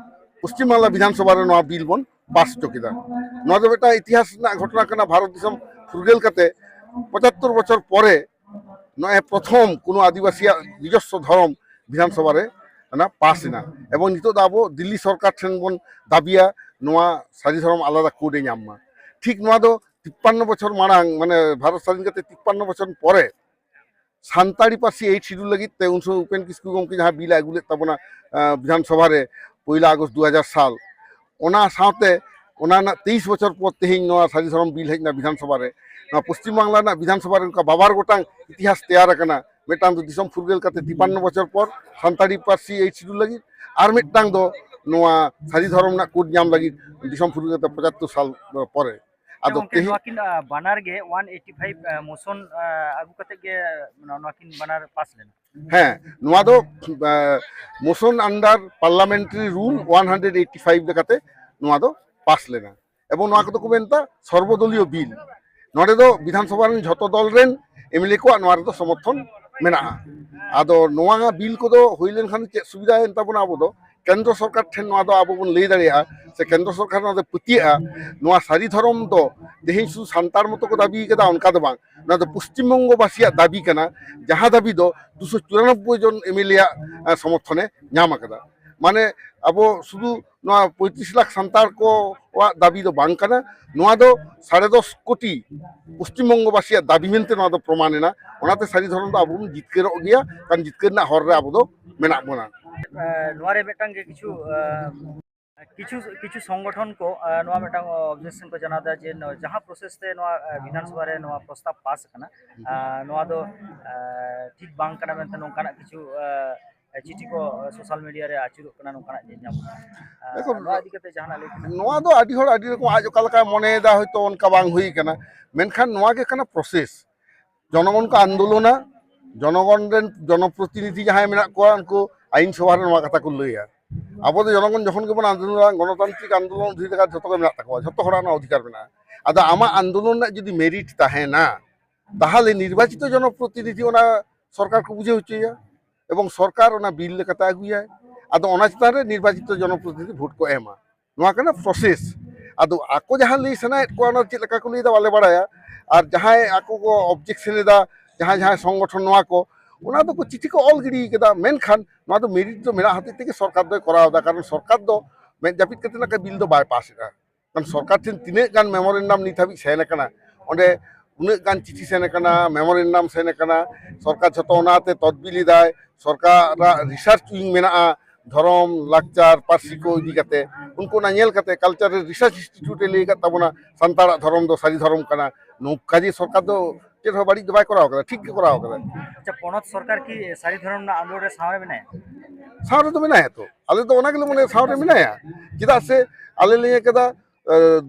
ᱯᱚᱥᱪᱤᱢ ᱵᱟᱝᱞᱟ ᱵᱤᱫᱷᱟᱱ ᱥᱚᱵᱷᱟ ᱨᱮ ᱱᱚᱣᱟ ᱵᱤᱞ ᱵᱚᱱ ᱯᱟᱥ ᱦᱚᱪᱚ ᱠᱮᱫᱟ᱾ ᱱᱚᱣᱟ ᱫᱚ ᱢᱤᱫᱴᱟᱝ ᱤᱛᱤᱦᱟᱥ ᱨᱮᱱᱟᱜ ᱜᱷᱚᱴᱚᱱᱟ ᱠᱟᱱᱟ᱾ ᱵᱷᱟᱨᱚᱛ ᱫᱤᱥᱚᱢ ᱯᱷᱩᱨᱜᱟᱹᱞ ᱠᱟᱛᱮ ᱯᱚᱸᱪᱟᱛᱛᱳᱨ ᱵᱚᱪᱷᱚᱨ ᱯᱚᱨᱮ ᱱᱚᱜᱼᱚᱭ ᱯᱨᱚᱛᱷᱚᱢ ᱠᱳᱱᱳ ᱟᱹᱫᱤᱵᱟᱹᱥᱤᱭᱟᱜ ᱱᱤᱡᱚᱥᱥᱚ ᱫᱷᱚᱨᱚᱢ ᱵᱤᱫᱷᱟᱱ ᱥᱚᱵᱷᱟ ᱨᱮ ᱚᱱᱟ ᱯᱟᱥ ᱮᱱᱟ᱾ ᱮᱵᱚᱝ ᱱᱤᱛᱚᱜ ᱫᱚ ᱟᱵᱚ ᱫᱤᱞᱞᱤ ᱥᱚᱨᱠᱟᱨ ᱴᱷᱮᱱ ᱵᱚᱱ ᱫᱟᱹᱵᱤᱭᱟ ᱱᱚᱣᱟ ᱥᱟᱹᱨᱤ ᱫᱷᱚᱨᱚᱢ ᱟᱞᱟᱫᱟ ᱠᱳᱰ ᱮ ᱧᱟᱢ ᱢᱟ᱾ ᱴᱷᱤᱠ ᱱᱚᱣᱟ ᱫᱚ ᱛᱤᱯᱯᱟᱱᱱᱚ ᱵᱚᱪᱷᱚᱨ ᱢᱟᱲᱟᱝ, ᱢᱟᱱᱮ ᱵᱷᱟᱨᱚᱛ ᱥᱟᱹᱫᱷᱤᱱ ᱠᱟᱛᱮ ᱛᱤᱯᱯᱟᱱᱱᱚ ᱵᱚᱪᱷᱚᱨ ᱯᱚᱨᱮ ᱥᱟᱱᱛᱟᱲᱤ ᱯᱟᱹᱨᱥᱤ ᱮᱭᱤᱴ ᱥᱤᱰᱩᱞ ᱞᱟᱹᱜᱤᱫ ᱛᱮ ᱩᱱ ᱥᱚᱢᱚᱭ ᱩᱯᱮᱱ ᱠᱤᱥᱠᱩ ᱜᱚᱢᱠᱮ ᱡᱟᱦᱟᱸ ᱵᱤᱞ ᱮ ᱟᱹᱜᱩ ᱞᱮᱫ ᱛᱟᱵᱚᱱᱟ, ᱟᱸ, ᱵᱤᱫᱷᱟᱱ ᱥᱚᱵᱷᱟ ᱨᱮ ᱯᱚᱭᱞᱟ ᱟᱜᱚᱥᱴ ᱫᱩ ᱦᱟᱡᱟᱨ ᱥᱟᱞ, ᱚᱱᱟ ᱥᱟᱶᱛᱮ ᱚᱱᱟ ᱨᱮᱱᱟᱜ ᱛᱮᱭᱤᱥ ᱵᱚᱪᱷᱚᱨ ᱯᱚᱨ ᱛᱮᱦᱮᱧ ᱱᱚᱣᱟ ᱥᱟᱹᱨᱤ ᱫᱷᱚᱨᱚᱢ ᱵᱤᱞ ᱦᱮᱡ ᱮᱱᱟ ᱵᱤᱫᱷᱟᱱ ᱥᱚᱵᱷᱟ ᱨᱮ᱾ ᱱᱚᱣᱟ ᱯᱚᱥᱪᱤᱢ ᱵᱟᱝᱞᱟ ᱨᱮᱱᱟᱜ ᱵᱤᱫᱷᱟᱱ ᱥᱚᱵᱷᱟ ᱨᱮ ᱚᱱᱠᱟ ᱵᱟᱵᱟᱨ ᱜᱚᱴᱟᱝ ᱤᱛᱤᱦᱟᱥ ᱛᱮᱭᱟᱨ ᱟᱠᱟᱱᱟ᱾ ᱢᱤᱫᱴᱟᱝ ᱫᱚ ᱫᱤᱥᱚᱢ ᱯᱷᱩᱨᱜᱟᱹᱞ ᱠᱟᱛᱮ ᱛᱤᱯᱟᱱᱱᱚ ᱵᱚᱪᱷᱚᱨ ᱯᱚᱨ ᱥᱟᱱᱛᱟᱲᱤ ᱯᱟᱹᱨᱥᱤ ᱮᱭᱤᱴ ᱥᱤᱰᱩᱞ ᱞᱟᱹᱜᱤᱫ, ᱟᱨ ᱢᱤᱫᱴᱟᱝ ᱫᱚ ᱱᱚᱣᱟ ᱥᱟᱹᱨᱤ ᱫᱷᱚᱨᱚᱢ ᱨᱮᱱᱟᱜ ᱠᱳᱰ ᱧᱟᱢ ᱞᱟᱹᱜᱤᱫ ᱫᱤᱥᱚᱢ ᱯᱷᱩᱨᱜᱟᱹᱞ ᱠᱟᱛᱮ ᱯᱚᱸᱪᱟᱛᱛᱳᱨ ᱥᱟᱞ ᱯᱚᱨᱮ᱾ ᱟᱫᱚ ᱜᱚᱢᱠᱮ, ᱛᱮᱦᱮᱧ ᱱᱚᱣᱟ ᱠᱤᱱ, ᱟ, ᱵᱟᱱᱟᱨ ᱜᱮ ᱚᱣᱟᱱ ᱮᱭᱤᱴᱤ ᱯᱷᱟᱭᱤᱵᱷ, ᱟ, ᱢᱳᱥᱚᱱ, ᱟ, ᱟᱹᱜᱩ ᱠᱟᱛᱮ ᱜᱮ ᱱᱚᱣᱟ, ᱱᱚᱣᱟ ᱠᱤᱱ ᱵᱟᱱᱟᱨ ᱯᱟᱥ ᱞᱮᱱᱟ? ᱦᱮᱸ, ᱱᱚᱣᱟ ᱫᱚ, ᱟ, motion under parliamentary rule one hundred eighty five ᱞᱮᱠᱟᱛᱮ ᱱᱚᱣᱟ ᱫᱚ ᱯᱟᱥ ᱞᱮᱱᱟ᱾ ᱮᱵᱚᱝ ᱱᱚᱣᱟ ᱠᱚᱫᱚ ᱠᱚ ᱢᱮᱱᱛᱟ ᱥᱚᱨᱵᱚᱫᱚᱞᱤᱭᱚ ᱵᱤᱞ᱾ ᱱᱚᱰᱮ ᱫᱚ ᱵᱤᱫᱷᱟᱱ ᱥᱚᱵᱷᱟ ᱨᱮᱱ ᱡᱷᱚᱛᱚ ᱫᱚᱞ ᱨᱮᱱ ᱮᱢᱮᱞᱮ ᱠᱚᱣᱟᱜ ᱱᱚᱣᱟ ᱨᱮᱫᱚ ᱥᱚᱢᱚᱨᱛᱷᱚᱱ ᱢᱮᱱᱟᱜᱼᱟ᱾ ᱟᱫᱚ ᱱᱚᱣᱟ ᱵᱤᱞ ᱠᱚᱫᱚ ᱦᱩᱭ ᱞᱮᱱᱠᱷᱟᱱ ᱪᱮᱫ ᱥᱩᱵᱤᱫᱷᱟ ᱮᱱ ᱛᱟᱵᱚᱱᱟ? ᱟᱵᱚ ᱫᱚ ᱠᱮᱱᱫᱨᱚ ᱥᱚᱨᱠᱟᱨ ᱴᱷᱮᱱ ᱱᱚᱣᱟ ᱫᱚ ᱟᱵᱚ ᱵᱚᱱ ᱞᱟᱹᱭ ᱫᱟᱲᱮᱭᱟᱜᱼᱟ, ᱥᱮ ᱠᱮᱱᱫᱨᱚ ᱥᱚᱨᱠᱟᱨ ᱱᱚᱣᱟ ᱫᱚ ᱯᱟᱹᱛᱭᱟᱹᱜᱼᱟ, ᱱᱚᱣᱟ ᱥᱟᱹᱨᱤ ᱫᱷᱚᱨᱚᱢ ᱫᱚ ᱛᱮᱦᱮᱧ ᱥᱩᱫᱷᱩ ᱥᱟᱱᱛᱟᱲ ᱢᱚᱛᱚ ᱠᱚ ᱫᱟᱹᱵᱤ ᱠᱟᱫᱟ, ᱚᱱᱠᱟ ᱫᱚ ᱵᱟᱝ᱾ ᱱᱚᱣᱟ ᱫᱚ ᱯᱚᱥᱪᱤᱢ ᱵᱚᱝᱜᱚ ᱵᱟᱥᱤᱭᱟᱜ ᱫᱟᱹᱵᱤ ᱠᱟᱱᱟ, ᱡᱟᱦᱟᱸ ᱫᱟᱹᱵᱤ ᱫᱚ ᱫᱩᱥᱚ ᱪᱩᱨᱟᱱᱚᱵᱵᱳᱭ ᱡᱚᱱ ᱮᱢᱮᱞᱮᱭᱟᱜ, ᱮ, ᱥᱚᱢᱚᱨᱛᱷᱚᱱᱮ ᱧᱟᱢ ᱟᱠᱟᱫᱟ᱾ ᱢᱟᱱᱮ ᱟᱵᱚ ᱥᱩᱫᱷᱩ ᱱᱚᱣᱟ ᱯᱚᱸᱭᱛᱨᱤᱥ ᱞᱟᱠᱷ ᱥᱟᱱᱛᱟᱲ ᱠᱚᱣᱟᱜ ᱫᱟᱹᱵᱤ ᱫᱚ ᱵᱟᱝ ᱠᱟᱱᱟ, ᱱᱚᱣᱟ ᱫᱚ ᱥᱟᱲᱮ ᱫᱚᱥ ᱠᱳᱴᱤ ᱯᱚᱥᱪᱤᱢ ᱵᱚᱝᱜᱚ ᱵᱟᱥᱤᱭᱟᱜ ᱫᱟᱹᱵᱤ ᱢᱮᱱᱛᱮ ᱱᱚᱣᱟ ᱫᱚ ᱯᱨᱚᱢᱟᱱ ᱮᱱᱟ᱾ ᱚᱱᱟᱛᱮ ᱥᱟᱹᱨᱤ ᱫᱷᱚᱨᱚᱢ ᱫᱚ ᱟᱵᱚ ᱵᱚᱱ ᱡᱤᱛᱠᱟᱹᱨᱚᱜ ᱜᱮᱭᱟ, ᱠᱟᱨᱚᱱ ᱡᱤᱛᱠᱟᱹᱨ ᱨᱮᱱᱟᱜ ᱦᱚᱨ ᱨᱮ ᱟᱵᱚ ᱫᱚ ᱢᱮᱱᱟᱜ ᱵᱚᱱᱟ᱾ ᱮ, ᱱᱚᱣᱟ ᱨᱮ ᱢᱤᱫᱴᱟᱝ ᱜᱮ ᱠᱤᱪᱷᱩ, ᱮ, ᱠᱤᱪᱷᱩ, ᱠᱤᱪᱷᱩ ᱥᱚᱝᱜᱚᱴᱷᱚᱱ ᱠᱚ, ᱮ, ᱱᱚᱣᱟ ᱢᱤᱫᱴᱟᱝ objection ᱠᱚ ᱡᱟᱱᱟᱣ ᱮᱫᱟ ᱡᱮ ᱱᱚ-, ᱡᱟᱦᱟᱸ process ᱛᱮ ᱱᱚᱣᱟ, ᱮ, ᱵᱤᱫᱷᱟᱱ ᱥᱚᱵᱷᱟ ᱨᱮ ᱱᱚᱣᱟ ᱯᱨᱚᱥᱛᱟᱵ ᱯᱟᱥ ᱟᱠᱟᱱᱟ, ᱮ, ᱱᱚᱣᱟ ᱫᱚ, ᱮ, ᱴᱷᱤᱠ ᱵᱟᱝ ᱠᱟᱱᱟ ᱢᱮᱱᱛᱮ ᱱᱚᱝᱠᱟᱱᱟᱜ ᱠᱤᱪᱷᱩ, ᱮ, ᱪᱤᱴᱷᱤ ᱠᱚ ᱥᱳᱥᱟᱞ ᱢᱤᱰᱤᱭᱟ ᱨᱮ ᱟᱹᱪᱩᱨᱚᱜ ᱠᱟᱱᱟ, ᱱᱚᱝᱠᱟᱱᱟᱜ ᱧᱮᱞ ᱧᱟᱢᱚᱜ ᱠᱟᱱᱟ᱾ ᱫᱮᱠᱷᱚ, ᱱᱚᱣᱟ ᱤᱫᱤ ᱠᱟᱛᱮ ᱡᱟᱦᱟᱱᱟᱜ ᱞᱟᱹᱭ ᱛᱮᱱᱟᱜ? ᱱᱚᱣᱟ ᱫᱚ ᱟᱹᱰᱤ ᱦᱚᱲ ᱟᱹᱰᱤ ᱨᱚᱠᱚᱢ ᱟᱡ ᱚᱠᱟ ᱞᱮᱠᱟᱭ ᱢᱚᱱᱮᱭᱮᱫᱟ, ᱦᱚᱭᱛᱳ ᱚᱱᱠᱟ ᱵᱟᱝ ᱦᱩᱭ ᱠᱟᱱᱟ, ᱢᱮᱱᱠᱷᱟᱱ ᱱᱚᱣᱟ ᱜᱮ ᱠᱟᱱᱟ ᱯᱨᱚᱥᱮᱥ᱾ ᱡᱚᱱᱚᱜᱚᱱ ᱠᱚ ᱟᱱᱫᱳᱞᱚᱱᱟ, ᱡᱚᱱᱚᱜᱚᱱ ᱨᱮᱱ ᱡᱚᱱᱚᱯᱨᱚᱛᱤᱱᱤᱫᱷᱤ ᱡᱟᱦᱟᱸᱭ ᱢᱮᱱᱟᱜ ᱠᱚᱣᱟ, ᱩᱱᱠᱩ ᱟᱭᱤᱱ ᱥᱚᱵᱷᱟ ᱨᱮ ᱱᱚᱣᱟ ᱠᱟᱛᱷᱟ ᱠᱚ ᱞᱟᱹᱭᱟ᱾ ᱟᱵᱚ ᱫᱚ ᱡᱚᱱᱚᱜᱚᱱ ᱡᱚᱠᱷᱚᱱ ᱜᱮᱵᱚᱱ ᱟᱱᱫᱳᱞᱚᱱᱟ, ᱜᱚᱱᱚᱛᱟᱱᱛᱨᱤᱠ ᱟᱱᱫᱳᱞᱚᱱ ᱚᱫᱷᱤᱠᱟᱨ ᱡᱷᱚᱛᱚ ᱜᱮ ᱢᱮᱱᱟᱜ ᱛᱟᱠᱚᱣᱟ, ᱡᱷᱚᱛᱚ ᱦᱚᱲᱟᱜ ᱚᱱᱟ ᱚᱫᱷᱤᱠᱟᱨ ᱢᱮᱱᱟᱜᱼᱟ᱾ ᱟᱫᱚ ᱟᱢᱟᱜ ᱟᱱᱫᱳᱞᱚᱱ ᱨᱮᱱᱟᱜ ᱡᱩᱫᱤ ᱢᱮᱨᱤᱴ ᱛᱟᱦᱮᱱᱟ, ᱛᱟᱦᱚᱞᱮ ᱱᱤᱨᱵᱟᱪᱤᱛᱚ ᱡᱚᱱᱚᱯᱨᱚᱛᱤᱱᱤᱫᱷᱤ ᱚᱱᱟ ᱥᱚᱨᱠᱟᱨ ᱠᱚ ᱵᱩᱡᱷᱟᱹᱣ ᱦᱚᱪᱚᱭᱟ, ᱮᱵᱚᱝ ᱥᱚᱨᱠᱟᱨ ᱚᱱᱟ ᱵᱤᱞ ᱞᱮᱠᱟᱛᱮ ᱟᱹᱜᱩᱭᱟᱭ᱾ ᱟᱫᱚ ᱚᱱᱟ ᱪᱮᱛᱟᱱ ᱨᱮ ᱱᱤᱨᱵᱟᱪᱤᱛᱚ ᱡᱚᱱᱚᱯᱨᱚᱛᱤᱱᱤᱫᱷᱤ ᱵᱷᱳᱴ ᱠᱚ ᱮᱢᱟ᱾ ᱱᱚᱣᱟ ᱠᱟᱱᱟ ᱯᱨᱚᱥᱮᱥ᱾ ᱟᱫᱚ ᱟᱠᱚ ᱡᱟᱦᱟᱸ ᱞᱟᱹᱭ ᱥᱟᱱᱟᱭᱮᱫ ᱠᱚᱣᱟ, ᱚᱱᱟ ᱪᱮᱫ ᱞᱮᱠᱟ ᱠᱚ ᱞᱟᱹᱭᱫᱟ ᱵᱟᱞᱮ ᱵᱟᱲᱟᱭᱟ᱾ ᱟᱨ ᱡᱟᱦᱟᱸᱭ ᱟᱠᱚ ᱠᱚ ᱚᱵᱡᱮᱠᱥᱚᱱ ᱮᱫᱟ, ᱡᱟᱦᱟᱸᱭ ᱡᱟᱦᱟᱸᱭ ᱥᱚᱝᱜᱚᱴᱷᱚᱱ, ᱱᱚᱣᱟ ᱠᱚ, ᱚᱱᱟ ᱫᱚᱠᱚ ᱪᱤᱴᱷᱤ ᱠᱚ ᱚᱞ ᱜᱤᱰᱤ ᱠᱟᱫᱟ, ᱢᱮᱱᱠᱷᱟᱱ ᱱᱚᱣᱟ ᱫᱚ ᱢᱮᱨᱤᱴ ᱫᱚ ᱢᱮᱱᱟᱜ ᱦᱚᱛᱮᱡ ᱛᱮᱜᱮ ᱥᱚᱨᱠᱟᱨ ᱫᱚᱭ ᱠᱚᱨᱟᱣ ᱮᱫᱟ, ᱠᱟᱨᱚᱱ ᱥᱚᱨᱠᱟᱨ ᱫᱚ ᱢᱮᱫ ᱡᱟᱹᱯᱤᱫ ᱠᱟᱛᱮ ᱱᱟᱜ ᱵᱤᱞ ᱫᱚ ᱵᱟᱭ ᱯᱟᱥ ᱮᱫᱟ᱾ ᱠᱟᱨᱚᱱ ᱥᱚᱨᱠᱟᱨ ᱴᱷᱮᱱ ᱛᱤᱱᱟᱹᱜ ᱜᱟᱱ ᱢᱮᱢᱳᱨᱮᱱᱰᱟᱢ ᱱᱤᱛ ᱦᱟᱹᱵᱤᱡ ᱥᱮᱱ ᱟᱠᱟᱱᱟ, ᱚᱸᱰᱮ ᱩᱱᱟᱹᱜ ᱜᱟᱱ ᱪᱤᱴᱷᱤ ᱥᱮᱱ ᱟᱠᱟᱱᱟ, ᱢᱮᱢᱳᱨᱮᱱᱰᱟᱢ ᱥᱮᱱ ᱟᱠᱟᱱᱟ, ᱥᱚᱨᱠᱟᱨ ᱡᱷᱚᱛᱚ ᱚᱱᱟᱛᱮ ᱛᱚᱫᱵᱤᱞ ᱮᱫᱟᱭ, ᱥᱚᱨᱠᱟᱨᱟᱜ ᱨᱤᱥᱟᱨᱪ ᱩᱭᱤᱝ ᱢᱮᱱᱟᱜᱼᱟ, ᱫᱷᱚᱨᱚᱢ, ᱞᱟᱠᱪᱟᱨ, ᱯᱟᱹᱨᱥᱤ ᱠᱚ ᱤᱫᱤ ᱠᱟᱛᱮ᱾ ᱩᱱᱠᱩ ᱚᱱᱟ ᱧᱮᱞ ᱠᱟᱛᱮ ᱠᱟᱞᱪᱟᱨᱟᱞ ᱨᱤᱥᱟᱨᱪ ᱤᱱᱥᱴᱤᱴᱤᱭᱩᱴ ᱮ ᱞᱟᱹᱭ ᱟᱠᱟᱫ ᱛᱟᱵᱚᱱᱟ ᱥᱟᱱᱛᱟᱲᱟᱜ ᱫᱷᱚᱨᱚᱢ ᱫᱚ ᱥᱟᱹᱨᱤ ᱫᱷᱚᱨᱚᱢ ᱠᱟᱱᱟ᱾ ᱱᱚᱝᱠᱟ ᱡᱮ ᱥᱚᱨᱠᱟᱨ ᱫᱚ ᱪᱮᱫ ᱦᱚᱸ ᱵᱟᱹᱲᱤᱡ ᱫᱚ ᱵᱟᱭ ᱠᱚᱨᱟᱣ ᱠᱟᱫᱟ, ᱴᱷᱤᱠ ᱜᱮ ᱠᱚᱨᱟᱣ ᱠᱟᱫᱟ᱾ ᱟᱪᱪᱷᱟ, ᱯᱚᱱᱚᱛ ᱥᱚᱨᱠᱟᱨ ᱠᱤ ᱥᱟᱹᱨᱤ ᱫᱷᱚᱨᱚᱢ ᱨᱮᱱᱟᱜ ᱟᱱᱫᱳᱞᱚᱱ ᱨᱮ ᱥᱟᱶ ᱨᱮ ᱢᱮᱱᱟᱭᱟ? ᱥᱟᱶ ᱨᱮᱫᱚ ᱢᱮᱱᱟᱭᱟ ᱛᱚ, ᱟᱞᱮ ᱫᱚ ᱚᱱᱟ ᱜᱮᱞᱮ ᱢᱚᱱᱮᱭᱟ, ᱥᱟᱶ ᱨᱮ ᱢᱮᱱᱟᱭᱟ᱾ ᱪᱮᱫᱟᱜ ᱥᱮ ᱟᱞᱮ ᱞᱮ ᱧᱮᱞ ᱠᱟᱫᱟ,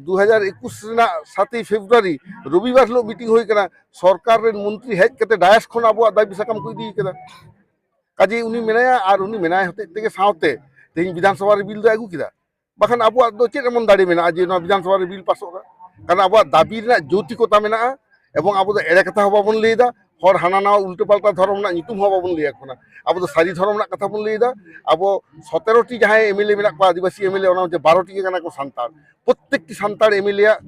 ᱫᱩ ᱦᱟᱡᱟᱨ ᱮᱠᱩᱥ ᱨᱮᱱᱟᱜ ᱥᱟᱛᱮᱭ ᱯᱷᱮᱵᱽᱨᱩᱣᱟᱨᱤ ᱨᱚᱵᱤᱵᱟᱨ ᱦᱤᱞᱳᱜ ᱢᱤᱴᱤᱝ ᱦᱩᱭ ᱠᱟᱱᱟ, ᱥᱚᱨᱠᱟᱨ ᱨᱮᱱ ᱢᱚᱱᱛᱨᱤ ᱦᱮᱡ ᱠᱟᱛᱮ ᱰᱟᱭᱟᱥ ᱠᱷᱚᱱ ᱟᱵᱚᱣᱟᱜ ᱫᱟᱹᱵᱤ ᱥᱟᱠᱟᱢ ᱠᱚ ᱤᱫᱤ ᱠᱟᱫᱟ᱾ ᱠᱟᱡᱮ ᱩᱱᱤ ᱢᱮᱱᱟᱭᱟ, ᱟᱨ ᱩᱱᱤ ᱢᱮᱱᱟᱭ ᱦᱚᱛᱮᱡ ᱛᱮᱜᱮ ᱥᱟᱶᱛᱮ ᱛᱮᱦᱮᱧ ᱵᱤᱫᱷᱟᱱ ᱥᱚᱵᱷᱟ ᱨᱮ ᱵᱤᱞ ᱫᱚᱭ ᱟᱹᱜᱩ ᱠᱮᱫᱟ᱾ ᱵᱟᱠᱷᱟᱱ ᱟᱵᱚᱣᱟᱜ ᱫᱚ ᱪᱮᱫ ᱮᱢᱚᱱ ᱫᱟᱲᱮ ᱢᱮᱱᱟᱜᱼᱟ ᱡᱮ ᱱᱚᱣᱟ ᱵᱤᱫᱷᱟᱱ ᱥᱚᱵᱷᱟ ᱨᱮ ᱵᱤᱞ ᱯᱟᱥᱚᱜᱼᱟ? ᱠᱟᱨᱚᱱ ᱟᱵᱚᱣᱟᱜ ᱫᱟᱹᱵᱤ ᱨᱮᱱᱟᱜ ᱡᱳᱛᱤᱠᱚᱛᱟ ᱢᱮᱱᱟᱜᱼᱟ, ᱮᱵᱚᱝ ᱟᱵᱚ ᱫᱚ ᱮᱲᱮ ᱠᱟᱛᱷᱟ ᱦᱚᱸ ᱵᱟᱵᱚᱱ ᱞᱟᱹᱭ ᱮᱫᱟ, ᱦᱚᱲ ᱦᱟᱱᱟ ᱱᱟᱣᱟ ᱩᱞᱴᱟᱹ ᱯᱟᱞᱴᱟ ᱫᱷᱚᱨᱚᱢ ᱨᱮᱱᱟᱜ ᱧᱩᱛᱩᱢ ᱦᱚᱸ ᱵᱟᱵᱚᱱ ᱞᱟᱹᱭ ᱟᱠᱚ ᱠᱟᱱᱟ᱾ ᱟᱵᱚ ᱫᱚ ᱥᱟᱹᱨᱤ ᱫᱷᱚᱨᱚᱢ ᱨᱮᱱᱟᱜ ᱠᱟᱛᱷᱟ ᱵᱚᱱ ᱞᱟᱹᱭ ᱮᱫᱟ᱾ ᱟᱵᱚ ᱥᱚᱛᱮᱨᱚ ᱴᱤ ᱡᱟᱦᱟᱸᱭ ᱮᱢ ᱮᱞ ᱮ ᱢᱮᱱᱟᱜ ᱠᱚᱣᱟ ᱟᱹᱫᱤᱵᱟᱹᱥᱤ ᱮᱢ ᱮᱞ ᱮ, ᱚᱱᱟ ᱢᱚᱫᱽᱫᱷᱮ ᱵᱟᱨᱚ ᱴᱤ ᱜᱮ ᱠᱟᱱᱟ ᱠᱚ ᱥᱟᱱᱛᱟᱲ᱾ ᱯᱨᱚᱛᱮᱠᱴᱤ ᱥᱟᱱᱛᱟᱲ ᱮᱢ ᱮᱞ ᱮ ᱟᱜ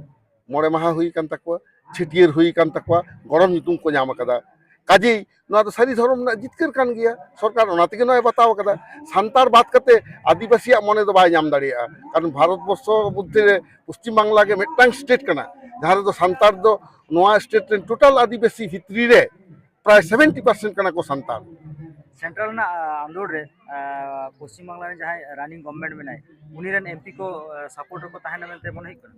ᱢᱚᱬᱮ ᱢᱟᱦᱟ ᱦᱩᱭ ᱟᱠᱟᱱ ᱛᱟᱠᱚᱣᱟ, ᱪᱷᱟᱹᱴᱭᱟᱹᱨ ᱦᱩᱭ ᱟᱠᱟᱱ ᱛᱟᱠᱚᱣᱟ, ᱜᱚᱲᱚᱢ ᱧᱩᱛᱩᱢ ᱠᱚ ᱧᱟᱢ ᱟᱠᱟᱫᱟ᱾ ᱠᱟᱡᱮᱭ ᱱᱚᱣᱟ ᱫᱚ ᱥᱟᱹᱨᱤ ᱫᱷᱚᱨᱚᱢ ᱨᱮᱱᱟᱜ ᱡᱤᱛᱠᱟᱹᱨ ᱠᱟᱱ ᱜᱮᱭᱟ, ᱥᱚᱨᱠᱟᱨ ᱚᱱᱟ ᱛᱮᱜᱮ ᱱᱚᱣᱟᱭ ᱵᱟᱛᱟᱣ ᱟᱠᱟᱫᱟ᱾ ᱥᱟᱱᱛᱟᱲ ᱵᱟᱫ ᱠᱟᱛᱮ ᱟᱹᱫᱤᱵᱟᱹᱥᱤᱭᱟᱜ ᱢᱚᱱᱮ ᱫᱚ ᱵᱟᱭ ᱧᱟᱢ ᱫᱟᱲᱮᱭᱟᱜᱼᱟ, ᱠᱟᱨᱚᱱ ᱵᱷᱟᱨᱚᱛ ᱵᱚᱨᱥᱚ ᱢᱚᱫᱽᱫᱷᱮ ᱨᱮ ᱯᱚᱥᱪᱤᱢ ᱵᱟᱝᱞᱟ ᱜᱮ ᱢᱤᱫᱴᱟᱝ ᱥᱴᱮᱴ ᱠᱟᱱᱟ, ᱡᱟᱦᱟᱸ ᱨᱮᱫᱚ ᱥᱟᱱᱛᱟᱲ ᱫᱚ ᱱᱚᱣᱟ ᱥᱴᱮᱴ ᱨᱮᱱ ᱴᱳᱴᱟᱞ ᱟᱹᱫᱤᱵᱟᱹᱥᱤ ᱵᱷᱤᱛᱨᱤ ᱨᱮ ᱯᱨᱟᱭ ᱥᱮᱵᱷᱮᱱᱴᱤ ᱯᱟᱨᱥᱮᱱᱴ ᱠᱟᱱᱟ ᱠᱚ ᱥᱟᱱᱛᱟᱲ᱾ ᱥᱮᱱᱴᱨᱟᱞ ᱨᱮᱱᱟᱜ ᱟᱱᱫᱳᱞ ᱨᱮ ᱯᱚᱥᱪᱤᱢ ᱵᱟᱝᱞᱟ ᱨᱮᱱ ᱡᱟᱦᱟᱸᱭ ᱨᱟᱱᱤᱝ ᱜᱚᱵᱷᱢᱮᱱᱴ ᱢᱮᱱᱟᱭ, ᱩᱱᱤ ᱨᱮᱱ ᱮᱢᱯᱤ ᱠᱚ ᱥᱟᱯᱳᱨᱴ ᱨᱮᱠᱚ ᱛᱟᱦᱮᱱᱟ ᱢᱮᱱᱛᱮ ᱢᱚᱱᱮ ᱦᱩᱭᱩᱜ ᱠᱟᱱᱟ?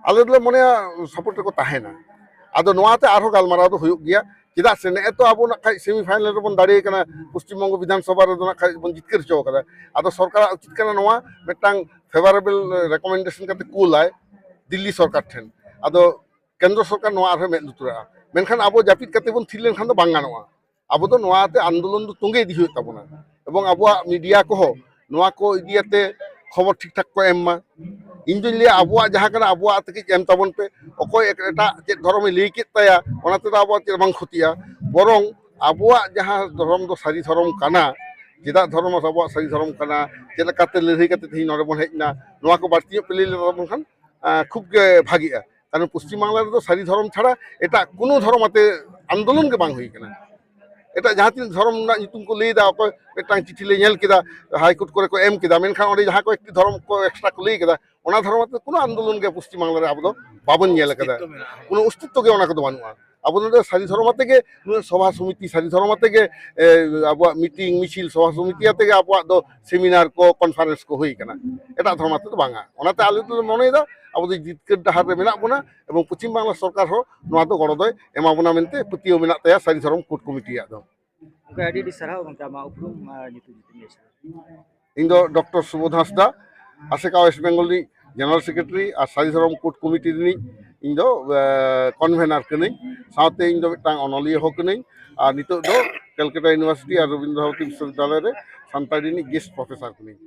ᱟᱞᱮ ᱫᱚᱞᱮ ᱢᱚᱱᱮᱭᱟ ᱥᱟᱯᱳᱨᱴ ᱨᱮᱠᱚ ᱛᱟᱦᱮᱱᱟ᱾ ᱟᱫᱚ ᱱᱚᱣᱟᱛᱮ ᱟᱨᱦᱚᱸ ᱜᱟᱞᱢᱟᱨᱟᱣ ᱫᱚ ᱦᱩᱭᱩᱜ ᱜᱮᱭᱟ, ᱪᱮᱫᱟᱜ ᱥᱮ ᱱᱮᱜᱼᱮ ᱛᱚ ᱟᱵᱚ ᱱᱟᱜ ᱠᱷᱟᱡ ᱥᱮᱢᱤ ᱯᱷᱟᱭᱱᱟᱞ ᱨᱮᱵᱚᱱ ᱫᱟᱲᱮ ᱠᱟᱱᱟ, ᱯᱚᱥᱪᱤᱢ ᱵᱚᱝᱜᱚ ᱵᱤᱫᱷᱟᱱ ᱥᱚᱵᱷᱟ ᱨᱮᱫᱚ ᱱᱟᱜ ᱠᱷᱟᱡ ᱵᱚᱱ ᱡᱤᱛᱠᱟᱹᱨ ᱦᱚᱪᱚ ᱠᱟᱫᱟ᱾ ᱟᱫᱚ ᱥᱚᱨᱠᱟᱨᱟᱜ ᱩᱪᱤᱛ ᱠᱟᱱᱟ ᱱᱚᱣᱟ ᱢᱤᱫᱴᱟᱝ ᱯᱷᱮᱵᱟᱨᱮᱵᱚᱞ ᱨᱮᱠᱚᱢᱮᱱᱰᱮᱥᱚᱱ ᱠᱟᱛᱮ ᱠᱩᱞᱟᱭ ᱫᱤᱞᱞᱤ ᱥᱚᱨᱠᱟᱨ ᱴᱷᱮᱱ᱾ ᱟᱫᱚ ᱠᱮᱱᱫᱨᱚ ᱥᱚᱨᱠᱟᱨ ᱱᱚᱣᱟ ᱟᱨᱦᱚᱸ ᱢᱮᱫ ᱞᱩᱛᱩᱨᱟᱜᱼᱟ᱾ ᱢᱮᱱᱠᱷᱟᱱ ᱟᱵᱚ ᱡᱟᱹᱯᱤᱫ ᱠᱟᱛᱮ ᱵᱚᱱ ᱛᱷᱤᱨ ᱞᱮᱱᱠᱷᱟᱱ ᱫᱚ ᱵᱟᱝ ᱜᱟᱱᱚᱜᱼᱟ᱾ ᱟᱵᱚ ᱫᱚ ᱱᱚᱣᱟ ᱛᱮ ᱟᱱᱫᱳᱞᱚᱱ ᱫᱚ ᱛᱚᱸᱜᱮ ᱤᱫᱤ ᱦᱩᱭᱩᱜ ᱛᱟᱵᱚᱱᱟ᱾ ᱮᱵᱚᱝ ᱟᱵᱚᱣᱟᱜ ᱢᱤᱰᱤᱭᱟ ᱠᱚᱦᱚᱸ ᱱᱚᱣᱟ ᱠᱚ ᱤᱫᱤᱭᱟᱛᱮ ᱠᱷᱚᱵᱚᱨ ᱴᱷᱤᱠ ᱴᱷᱟᱠ ᱠᱚ ᱮᱢ ᱢᱟ᱾ ᱤᱧ ᱫᱩᱧ ᱞᱟᱹᱭᱟ, ᱟᱵᱚᱣᱟᱜ ᱡᱟᱦᱟᱸ ᱠᱟᱱᱟ, ᱟᱵᱚᱣᱟᱜ ᱛᱮᱜᱮ ᱮᱢ ᱛᱟᱵᱚᱱ ᱯᱮ᱾ ᱚᱠᱚᱭ ᱮᱴ-, ᱮᱴᱟᱜ ᱪᱮᱫ ᱫᱷᱚᱨᱚᱢᱮ ᱞᱟᱹᱭ ᱠᱮᱫ ᱛᱟᱭᱟ, ᱚᱱᱟ ᱛᱮᱫᱚ ᱟᱵᱚᱣᱟᱜ ᱪᱮᱫ ᱵᱟᱝ ᱠᱷᱚᱛᱤᱜᱼᱟ? ᱵᱚᱨᱚᱝ ᱟᱵᱚᱣᱟᱜ ᱡᱟᱦᱟᱸ ᱫᱷᱚᱨᱚᱢ ᱫᱚ ᱥᱟᱹᱨᱤ ᱫᱷᱚᱨᱚᱢ ᱠᱟᱱᱟ, ᱪᱮᱫᱟᱜ ᱫᱷᱚᱨᱚᱢ ᱟᱵᱚᱣᱟᱜ ᱥᱟᱹᱨᱤ ᱫᱷᱚᱨᱚᱢ ᱠᱟᱱᱟ, ᱪᱮᱫ ᱞᱮᱠᱟᱛᱮ ᱞᱟᱹᱲᱦᱟᱹᱭ ᱠᱟᱛᱮ ᱛᱮᱦᱮᱧ ᱱᱚᱰᱮ ᱵᱚᱱ ᱦᱮᱡ ᱮᱱᱟ, ᱱᱚᱣᱟ ᱠᱚ ᱵᱟᱹᱲᱛᱤ ᱧᱚᱜ ᱯᱮ ᱞᱟᱹᱭ ᱞᱮᱛᱟᱵᱚᱱ ᱠᱷᱟᱱ, ᱟᱸ, ᱠᱷᱩᱵ ᱜᱮ ᱵᱷᱟᱜᱤᱜᱼᱟ᱾ ᱠᱟᱨᱚᱱ ᱯᱚᱥᱪᱤᱢ ᱵᱟᱝᱞᱟ ᱨᱮᱫᱚ ᱥᱟᱹᱨᱤ ᱫᱷᱚᱨᱚᱢ ᱪᱷᱟᱲᱟ ᱮᱴᱟᱜ ᱠᱳᱱᱳ ᱫᱷᱚᱨᱚᱢ ᱟᱛᱮ ᱟᱱᱫᱳᱞᱚᱱ ᱜᱮ ᱵᱟᱝ ᱦᱩᱭ ᱠᱟᱱᱟ᱾ ᱮᱴᱟᱜ ᱡᱟᱦᱟᱸ ᱛᱤᱱᱟᱹᱜ ᱫᱷᱚᱨᱚᱢ ᱨᱮᱱᱟᱜ ᱧᱩᱛᱩᱢ ᱠᱚ ᱞᱟᱹᱭᱫᱟ, ᱚᱠᱚᱭ ᱢᱤᱫᱴᱟᱝ ᱪᱤᱴᱷᱤ ᱞᱮ ᱧᱮᱞ ᱠᱮᱫᱟ, ᱦᱟᱭ ᱠᱳᱨᱴ ᱠᱚᱨᱮ ᱠᱚ ᱮᱢ ᱠᱮᱫᱟ, ᱢᱮᱱᱠᱷᱟᱱ ᱚᱸᱰᱮ ᱡᱟᱦᱟᱸ ᱠᱚ ᱮᱠᱴᱤ ᱫᱷᱚᱨᱚᱢ ᱠᱚ ᱮᱠᱥᱴᱨᱟ ᱠᱚ ᱞᱟᱹᱭ ᱠᱮᱫᱟ, ᱚᱱᱟ ᱫᱷᱚᱨᱚᱢ ᱟᱛᱮ ᱠᱳᱱᱳ ᱟᱱᱫᱳᱞᱚᱱ ᱜᱮ ᱯᱚᱥᱪᱤᱢ ᱵᱟᱝᱞᱟ ᱨᱮ ᱟᱵᱚ ᱫᱚ ᱵᱟᱵᱚᱱ ᱧᱮᱞ ᱠᱟᱫᱟ᱾ ᱚᱥᱛᱤᱛᱛᱚ ᱢᱮᱱᱟᱜᱼᱟ᱾ ᱠᱳᱱᱳ ᱚᱥᱛᱤᱛᱛᱚ ᱜᱮ ᱚᱱᱟ ᱠᱚᱫᱚ ᱵᱟᱹᱱᱩᱜᱼᱟ᱾ ᱟᱵᱚ ᱱᱚᱰᱮ ᱥᱟᱹᱨᱤ ᱫᱷᱚᱨᱚᱢ ᱟᱛᱮ ᱜᱮ ᱱᱩᱱᱟᱹᱜ ᱥᱚᱵᱷᱟ ᱥᱚᱢᱤᱛᱤ, ᱥᱟᱹᱨᱤ ᱫᱷᱚᱨᱚᱢ ᱟᱛᱮ ᱜᱮ, ᱮ, ᱟᱵᱚᱣᱟᱜ ᱢᱤᱴᱤᱝ, ᱢᱤᱪᱷᱤᱞ, ᱥᱚᱵᱷᱟ ᱥᱚᱢᱤᱛᱤ ᱟᱛᱮ ᱜᱮ ᱟᱵᱚᱣᱟᱜ ᱫᱚ ᱥᱮᱢᱤᱱᱟᱨ ᱠᱚ, ᱠᱚᱱᱯᱷᱟᱨᱮᱱᱥ ᱠᱚ ᱦᱩᱭ ᱠᱟᱱᱟ᱾ ᱮᱴᱟᱜ ᱫᱷᱚᱨᱚᱢ ᱟᱛᱮ ᱫᱚ ᱵᱟᱝᱟ᱾ ᱚᱱᱟᱛᱮ ᱟᱞᱮ ᱫᱚᱞᱮ ᱢᱚᱱᱮᱭᱮᱫᱟ ᱟᱵᱚ ᱫᱚ ᱡᱤᱛᱠᱟᱹᱨ ᱰᱟᱦᱟᱨ ᱨᱮ ᱢᱮᱱᱟᱜ ᱵᱚᱱᱟ ᱮᱵᱚᱝ ᱯᱚᱪᱷᱤᱢ ᱵᱟᱝᱞᱟ ᱥᱚᱨᱠᱟᱨ ᱦᱚᱸ ᱱᱚᱣᱟ ᱫᱚ ᱜᱚᱲᱚ ᱫᱚᱭ ᱮᱢᱟ ᱵᱚᱱᱟ ᱢᱮᱱᱛᱮ ᱯᱟᱹᱛᱭᱟᱹᱣ ᱢᱮᱱᱟᱜ ᱛᱟᱭᱟ ᱥᱟᱹᱨᱤ ᱫᱷᱚᱨᱚᱢ ᱠᱳᱰ ᱠᱚᱢᱤᱴᱤᱭᱟᱜ ᱫᱚ᱾ ᱜᱚᱢᱠᱮ, ᱟᱹᱰᱤ ᱟᱹᱰᱤ ᱥᱟᱨᱦᱟᱣ ᱜᱚᱢᱠᱮ, ᱟᱢᱟᱜ ᱩᱯᱨᱩᱢ ᱟᱨ ᱧᱩᱛᱩᱢ ᱡᱩᱫᱤᱢ ᱞᱟᱹᱭ ᱥᱚᱫᱚᱨᱟ᱾ ᱤᱧ ᱫᱚ ᱰᱚᱠᱴᱚᱨ ᱥᱩᱵᱳᱫᱷ ᱦᱟᱸᱥᱫᱟ, ᱟᱥᱮᱠᱟ ᱳᱭᱮᱥᱴ ᱵᱮᱝᱜᱚᱞ ᱨᱤᱱᱤᱡ ᱡᱮᱱᱟᱨᱟᱞ ᱥᱮᱠᱨᱮᱴᱟᱨᱤ ᱟᱨ ᱥᱟᱹᱨᱤ ᱫᱷᱚᱨᱚᱢ ᱠᱳᱰ ᱠᱚᱢᱤᱴᱤ ᱨᱤᱱᱤᱡ ᱤᱧ ᱫᱚ, ᱮ, ᱠᱚᱱᱵᱷᱮᱱᱟᱨ ᱠᱟᱹᱱᱟᱹᱧ᱾ ᱥᱟᱶᱛᱮ ᱤᱧ ᱫᱚ ᱢᱤᱫᱴᱟᱝ ᱚᱱᱚᱞᱤᱭᱟᱹ ᱦᱚᱸ ᱠᱟᱹᱱᱟᱹᱧ ᱟᱨ ᱱᱤᱛᱚᱜ ᱫᱚ ᱠᱮᱞᱠᱟᱴᱟ ᱤᱭᱩᱱᱤᱵᱷᱟᱨᱥᱤᱴᱤ ᱟᱨ ᱨᱚᱵᱤᱱᱫᱨᱚ ᱵᱷᱟᱨᱚᱛᱤ ᱵᱤᱥᱥᱚᱵᱤᱫᱽᱫᱟᱞᱚᱭ ᱨᱮ ᱥᱟᱱᱛᱟᱲᱤ ᱨᱤᱱᱤᱡ ᱜᱮᱥᱴ ᱯᱨᱚᱯᱷᱮᱥᱟᱨ ᱠᱟᱹᱱᱟᱹᱧ᱾